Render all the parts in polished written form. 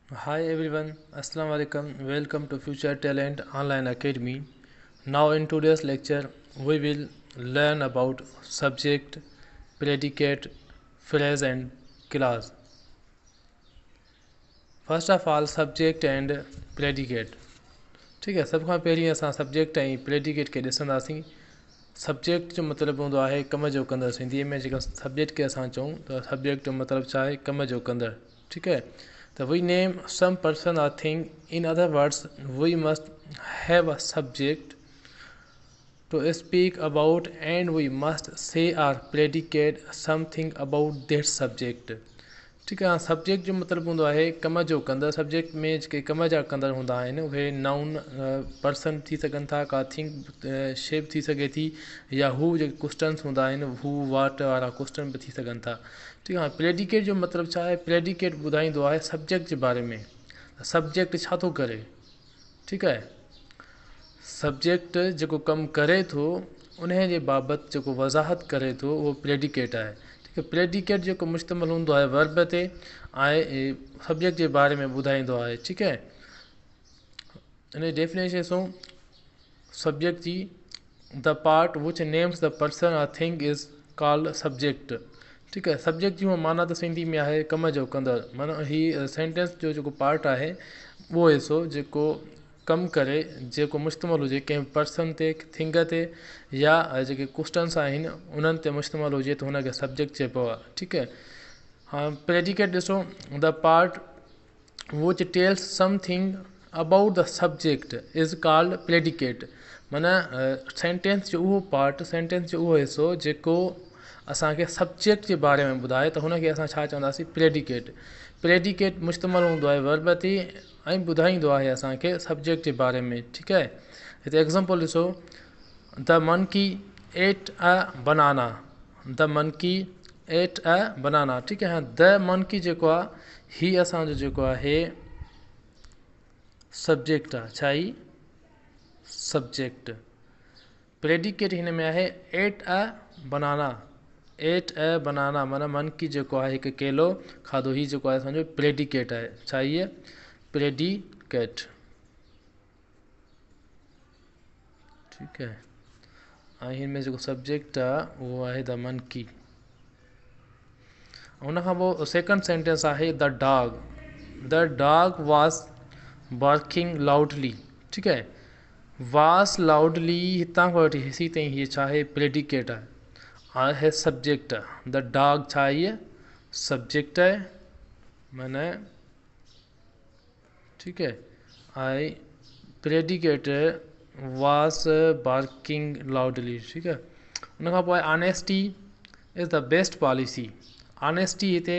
Hi everyone, Assalamu alaikum. Welcome to Future Talent Online Academy. Now in today's lecture we will learn about subject, predicate, phrase and clause. First of all subject and predicate. ठीक है, सभ खां पहिरीं असां subject ऐं predicate खे ॾिसंदासीं। Subject जो मतिलबु हूंदो आहे कम जो कंदड़। सिंधीअ में जेका सब्जेक्ट खे असां चऊं त सब्जेक्ट जो मतिलबु छा आहे? कम जो कंदड़। ठीक है, त we name some person or thing. In other words we must have a subject to speak about and we must say or predicate something about that subject. ठीकु आहे, सब्जेक्ट जो मतिलबु हूंदो आहे कम जो कंदड़। सब्जेक्ट में जेके कम जा कंदड़ हूंदा आहिनि उहे नाउन पर्सन थी सघनि था, का थिंग शेप थी सघे थी, या हू जेके क्वेश्चन्स हूंदा आहिनि हू वाट वारा क्वेश्चन बि थी सघनि था। ठीकु आहे, प्रेडिकेट जो मतिलबु छा आहे? प्रेडिकेट ॿुधाईंदो आहे सब्जेक्ट जे बारे में, सब्जेक्ट छा थो करे। ठीकु आहे, सब्जेक्ट जेको कमु करे थो उन जे बाबति जेको वज़ाहत करे थो उहो प्रेडिकेट आहे। ठीकु आहे, प्रेडिकेट जेको मुश्तमिल हूंदो आहे वर्ब ते ऐं सब्जेक्ट जे बारे में ॿुधाईंदो आहे। ठीकु आहे, इन जी डेफिनेशन ॾिसूं सब्जेक्ट जी। The part which names the person or thing is called subject. ठीकु आहे, सब्जेक्ट जी माना त सिंधी में आहे कम जो कंदड़, माना ही सेंटेंस जो जेको पार्ट आहे उहो हिसो जेको कमु करे, जेको मुश्तमिल हुजे कंहिं पर्सन ते, थिंग ते, या जेके क्वेश्चन्स आहिनि उन्हनि ते मुश्तमिल हुजे त हुनखे सब्जेक्ट चइबो आहे। ठीकु आहे, हा प्रेडिकेट ॾिसो, the part which tells something about the subject is called predicate. माना सेंटेंस जो उहो पार्ट, सेंटेंस जो उहो हिसो जेको असांखे सब्जेक्ट जे बारे में ॿुधाए त हुनखे असां छा चवंदासीं? प्रेडिकेट। प्रेडिकेट मुश्तमिल हूंदो आहे वर्ब ते ऐं ॿुधाईंदो आहे असांखे सब्जेक्ट जे बारे में। ठीकु आहे, हिते एग्ज़ाम्पल ॾिसो, the monkey ate a banana. The monkey ate a banana. ठीकु आहे, the monkey जेको आहे हीअ असांजो जेको आहे सब्जेक्ट आहे। छा ई सब्जेक्ट? प्रेडिकेट हिन में आहे at a banana. Ate a banana माना मंकी जेको आहे हिकु केलो खाधो, हीअ जेको आहे असांजो प्रेडिकेट आहे। छा हीअ प्रेडिकेट? ठीकु आहे, ऐं हिन में जेको सब्जेक्ट आहे उहो आहे the monkey. हुन खां पोइ सेकंड सेंटेंस आहे the dog. The dog was barking loudly. ठीकु आहे, वास लाउडली हितां खां वठी हिसी ताईं हीअ छा आहे? प्रेडिकेट आहे। आहे सब्जेक्ट आहे। The dog छा हीअ सब्जेक्ट आहे माना। ठीकु आहे, ऐं प्रेडिकेट वास बार्किंग लाउडली। ठीकु आहे, हुन खां पोइ honesty is the best policy. Honesty हिते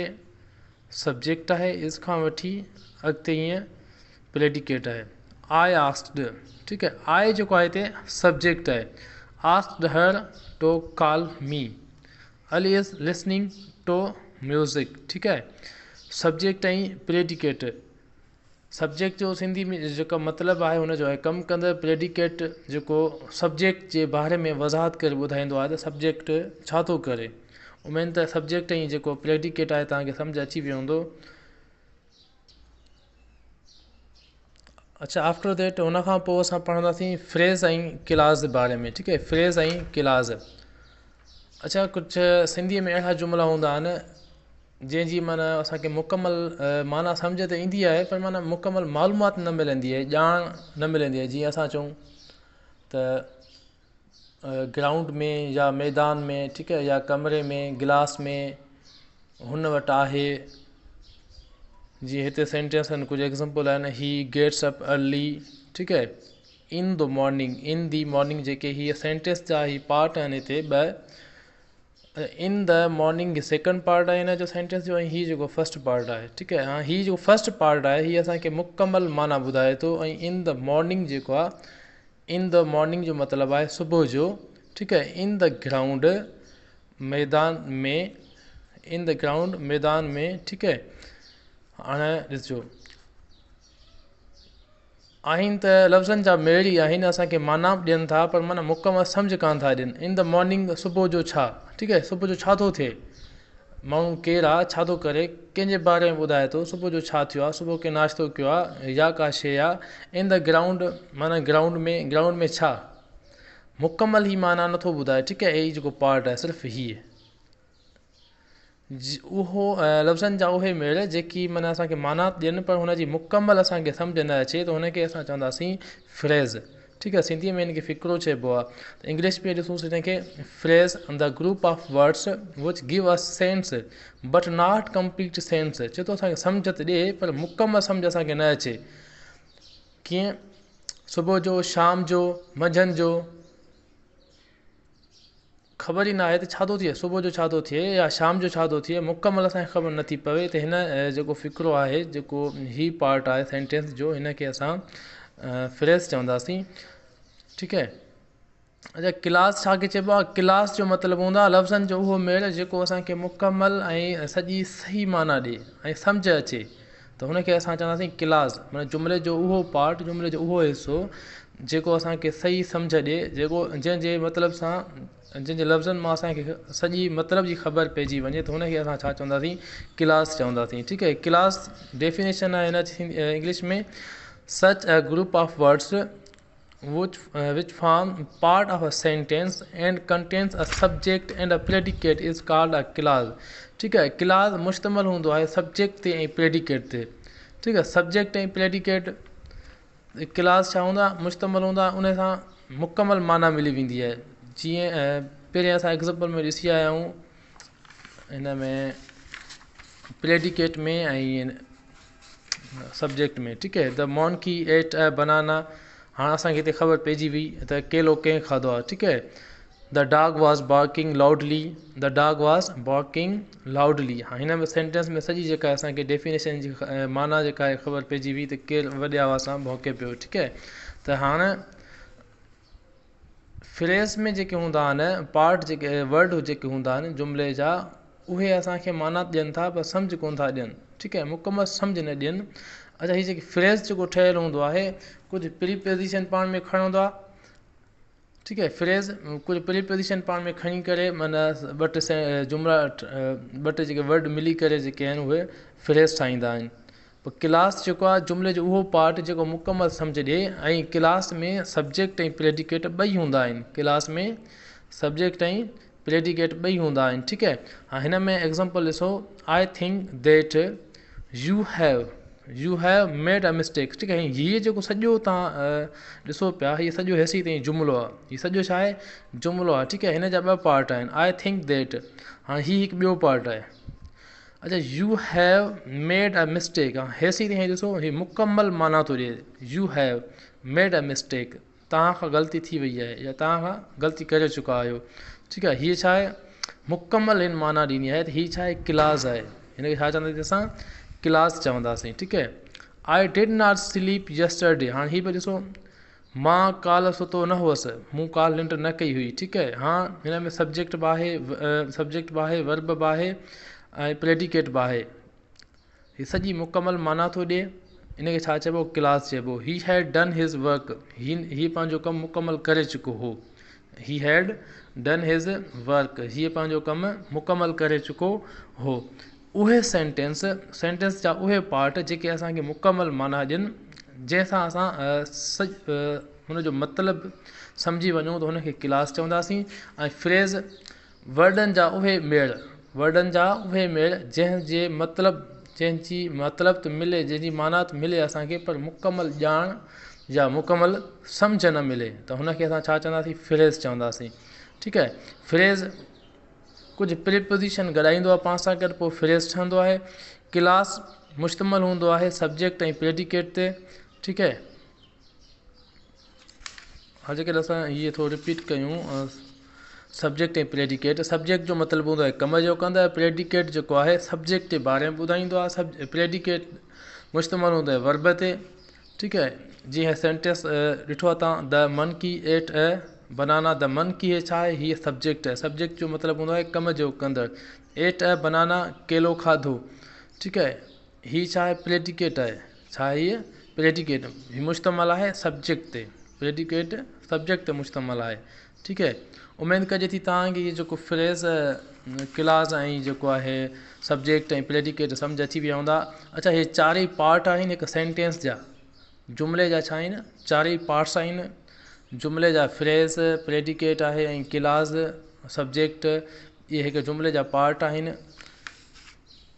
सब्जेक्ट आहे, is खां वठी अॻिते ईअं प्रेडिकेट आहे। I asked, ठीकु आहे, आई जेको आहे हिते सब्जेक्ट आहे। Asked her to call me. Ali is listening to music. ठीकु आहे, सब्जेक्ट ऐं प्रेडिकेट। सब्जेक्ट जो सिंधी में जेको मतिलबु आहे हुनजो आहे कमु कंदड़। प्रेडिकेट जेको सब्जेक्ट जे बारे में वज़ाहत करे ॿुधाईंदो आहे त सब्जेक्ट छा थो करे। उमेद त सब्जेक्ट ऐं जेको प्रेडिकेट आहे तव्हांखे सम्झ अची वियो हूंदो। अच्छा, आफ्टर that हुन खां पोइ असां पढ़ंदासीं फ्रेज़ ऐं क्लास जे बारे में। ठीकु आहे, फ्रेज़ ऐं क्लास। अच्छा, कुझु सिंधीअ में अहिड़ा जुमिला हूंदा आहिनि जंहिंजी माना असांखे मुकमल माना सम्झ त ईंदी आहे पर माना मुकमल मालूमात न मिलंदी आहे, ॼाण न मिलंदी आहे। जीअं असां चऊं त ग्राउंड में या मैदान में, ठीकु आहे, या कमरे में, गिलास में हुन वटि आहे। जीअं हिते सेंटेंस आहिनि, कुझु एग्ज़ाम्पल आहिनि, ही गेट्स अप अर्ली। ठीकु आहे, in the morning, in the morning जेके हीअ सेंटेंस जा ही पार्ट आहिनि हिते ॿ, in the morning second part आहे हिन जो सेंटेंस जो, ऐं हीअ जेको फर्स्ट पार्ट आहे। ठीकु आहे, हा हीअ जेको फर्स्ट पार्ट आहे हीअ असांखे मुकमल माना ॿुधाए थो। ऐं इन the morning जेको आहे, इन the morning जो मतिलबु आहे सुबुह जो। ठीकु आहे, इन the ground मैदान में, इन the ground मैदान में। ठीकु आहे, हाणे ॾिसजो आहिनि त लफ़्ज़नि जा मेड़ ई आहिनि, असांखे माना बि ॾियनि था पर माना मुकमल सम्झ कान था ॾियनि। इन the morning सुबुह जो छा, ठीकु आहे, सुबुह जो छा थो थिए? ماڻهو ڪير آ، ڇا ٿو ڪري، ڪنهن جي باري ۾ ٻڌائي ٿو، صبح جو ڇا ٿيو آ، صبح ڪنهن ناشتو ڪيو آ يا ڪا شيء آ، ان the ground معنيٰ گرائونڊ ۾، گرائونڊ ۾ ڇا؟ مڪمل هي معنيٰ نٿو ٻڌائي ٺيڪ آهي هي جيڪو پارٽ آهي صرف هي اهو لفظن جا اهي ميڙ جيڪي معنيٰ اسان کي معنيٰ ڏين پر هن جي مڪمل اسان کي سمجهه نه اچي ته هن کي اسان چونداسين فريز ٺيڪ آهي سنڌيء ۾ هن کي فقرو چئبو آهي ته انگلش ۾ ڏسون هن کي phrase the group of words which give a sense but not complete sense چئي ٿو اسان کي سمجهه ته ڏي پر مڪمل سمجهه اسان کي نه اچي ڪيئن صبح جو شام جو منجهند جو خبر ئي ناهي ته ڇا ٿو ٿئي صبح جو ڇا ٿو ٿئي يا شام جو ڇا ٿو ٿئي مڪمل اسان کي خبر نٿي پوي ته هن جيڪو فقرو آهي جيڪو هي پارٽ آهي سينٽينس جو هن کي اسان فريز چونداسين ٺيڪ آهي اچھا ڪلاس ڇا کي چئبو آهي ڪلاس جو مطلب هوندو آهي لفظن جو اهو ميڙ جيڪو اسانکي مڪمل ۽ سڄي صحيح معنيٰ ڏي ۽ سمجهه اچي ته هن کي اسان چونداسين ڪلاز معنيٰ جملي جو اهو پارٽ جملي جو اهو حصو جيڪو اسان کي صحيح سمجهه ڏي جيڪو جنهن جي مطلب سان جنهن جي لفظن مان اسان کي سڄي مطلب جي خبر پئجي وڃي ته هن کي اسان ڇا چونداسين ڪلاز چونداسين ٺيڪ آهي ڪلاز ڊيفينيشن آهي هن English ۾ such a group of words which, which form part of a sentence and contains a subject and a predicate is called a clause ٺيڪ آهي clause مشتمل هوندو آهي سبجيڪٽ تي ۽ پريڊيڪيٽ تي ٺيڪ آهي سبجيڪٽ ۽ پريڊيڪيٽ ڪلاز ڇا هوندا مشتمل هوندا ان سان مڪمل معنيٰ ملي ويندي آهي جيئن پهرين اسان ايگزامپل ۾ ڏسي آيا آهيون هن ۾ پريڊيڪيٽ ۾ ۽ سبجيڪٽ ۾ ٺيڪ آهي the monkey ate a banana هاڻ اسانکي هتي خبر پئجي وئي ته ڪيلو ڪنهن کاڌو آهي ٺيڪ آهي the dog was barking loudly the dog was barking loudly هاڻي هن ۾ سينٽينس ۾ سڄي جيڪا اسانکي ڊيفينيشن جي معنيٰ جيڪا آهي خبر پئجي وئي ته ڪير وڏي آواز سان ڀونڪي پيو ٺيڪ آهي ته هاڻ فريز ۾ جيڪي هوندا آهن پارٽ جيڪي ورڊ جيڪي هوندا آهن جملي جا اهي اسان کي معنيٰ ڏين ٿا پر سمجهه ڪونه ٿا ڏين ٺيڪ آهي مڪمل سمجهه نه ڏين اڇا هي جيڪي فريز جيڪو ٺهيل هوندو آهي ڪجهه پريپوزيشن پاڻ ۾ کڻندو آهي ٺيڪ آهي فريز ڪجهه پريپوزيشن پاڻ ۾ کڻي ڪري معنيٰ ٻه ٽي جملا ٻه ٽي جيڪي ورڊ ملي ڪري جيڪي آهن اهي فريز ٺاهيندا آهن پوء ڪلاس جيڪو آهي جملي جو اهو پارٽ جيڪو مڪمل سمجهه ڏئي ۽ ڪلاس ۾ سبجيڪٽ ۽ پريڊيڪيٽ ٻئي هوندا آهن ڪلاس ۾ سبجيڪٽ ۽ پريڊيڪيٽ ٻئي هوندا آهن ٺيڪ آهي هاڻي هن ۾ ايگزامپل ڏسو I think that you have you have made a mistake ٺيڪ آهي هي جيڪو سڄو تان ڏسو پيا هي سڄو هيسي تائين جملو آهي هي سڄو ڇا آهي جملو آهي ٺيڪ آهي هن جا ٻه پارٽ آهن I think that هاڻي هي هڪ ٻيو پارٽ آهي اچا you have made a mistake هيسي تائين ڏسو هي مڪمل معنيٰ ٿو ڏي you have made a mistake توهان کان غلطي ٿي وئي آهي يا توهان کان غلطي ڪري چڪا آهيو ٺيڪ آهي هي ڇا آهي مڪمل هن معنيٰ ڏني آهي ته هي ڇا آهي ڪلاز آهي هن کي ڇا چونداسين اسان ڪلاز چونداسين ٺيڪ آهي I did not sleep yesterday هاڻي هي به ڏسو مان ڪالهه ستو نه هئس، مون ڪالهه ننڊ نه ڪئي هئي، ٺيڪ آهي، هان هن ۾ سبجيڪٽ به آهي، سبجيڪٽ به آهي، ورب به آهي ۽ پريڊيڪيٽ به آهي. هي سڄي مڪمل معنيٰ ٿو ڏئي، ان کي ڇا چئبو ڪلاز چئبو. He had done his work هي هي پنهنجو ڪم مڪمل ڪري چڪو هو. He had done his work هيء پنهنجو ڪم مڪمل ڪري چڪو هو. اهي سينٽينس، سينٽينس جا اهي پارٽ جيڪي اسان کي مڪمل معنيٰ ڏين، جنهن سان اسان هن جو مطلب سمجهي وڃون ته هن کي ڪلاس چونداسين ۽ فريز ورڊن جا اهي ميڙ، ورڊن جا اهي ميڙ جنهن جي مطلب جنهن جي مطلب ته ملي جنهن جي معنيٰ ته ملي اسان کي پر مڪمل ڄاڻ يا مڪمل سمجهه نه ملي ته هن کي اسان ڇا چونداسين فريز چونداسين ٺيڪ آهي فريز ڪجهه پريپوزيشن گڏائيندو آهي پاڻ سان گڏ پوء فريز ٺهندو آهي ڪلاس مشتمل هوندو آهي سبجيڪٽ ۽ پريڊيڪيٽ تي ٺيڪ آهي هاڻي جيڪڏهن اسان هيء ٿورو رپيٽ ڪيون سبجيڪٽ ۽ پريڊيڪيٽ سبجيڪٽ جو مطلب هوندو آهي ڪم جو ڪندڙ پريڊيڪيٽ جيڪو آهي سبجيڪٽ جي باري ۾ ٻڌائيندو آهي سب پريڊيڪيٽ مشتمل هوندو آهي ورب تي ٺيڪ آهي جيئن سينٽينس ڏٺو آهي تان the monkey ate a banana the monkey هي ڇا آهي هي سبجيڪٽ آهي سبجيڪٽ جو مطلب هوندو آهي ڪم جو ڪندڙ ايٽ اي بنانا ڪيلو کاڌو ٺيڪ آهي هي ڇا آهي پريڊيڪيٽ آهي ڇا آهي هي پريڊيڪيٽ هي مشتمل آهي سبجيڪٽ تي پريڊيڪيٽ سبجيڪٽ تي مشتمل آهي ٺيڪ آهي اميد ڪجي ٿي توهان کي هي جيڪو فريز ڪلاز ۽ جيڪو آهي سبجيڪٽ ۽ پريڊيڪيٽ سمجهه اچي ويا هوندا اڇا هي چار ئي پارٽ آهن هڪ سينٽينس جا جملي جا ڇا آهن چار ئي پارٽس آهن جملي جا فريز پريڊيڪيٽ آهي ۽ ڪلاز سبجيڪٽ اهي هڪ جملي جا پارٽ آهن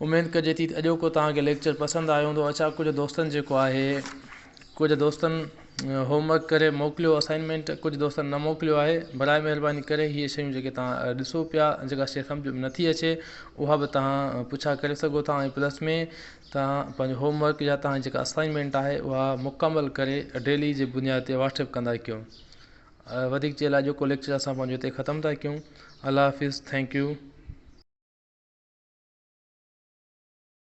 اميد ڪجي ٿي ته اڄوڪو توهان کي ليڪچر پسند آيو هوندو اڇا ڪجهه دوستن جيڪو آهي ڪجهه دوستن هوم ورڪ ڪري موڪليو اسائنمينٽ ڪجهه دوستن نه موڪليو آهي برائي مهرباني ڪري هيء شيون جيڪي توهان ڏسو پيا جيڪا شي سمجهه ۾ نٿي اچي اها به توهان پڇا ڪري سگهو ٿا ۽ پلس ۾ توهان پنهنجو هوم ورڪ يا توهان جي جيڪا اسائنمينٽ آهي اها مڪمل ڪري ڊيلي جي بنياد تي واٽس ايپ ڪندا ڪيو وڌيڪ جي لاء اڄوڪو ليڪچر اسان پنهنجو هتي ختم ٿا ڪيون الله حافظ thank you.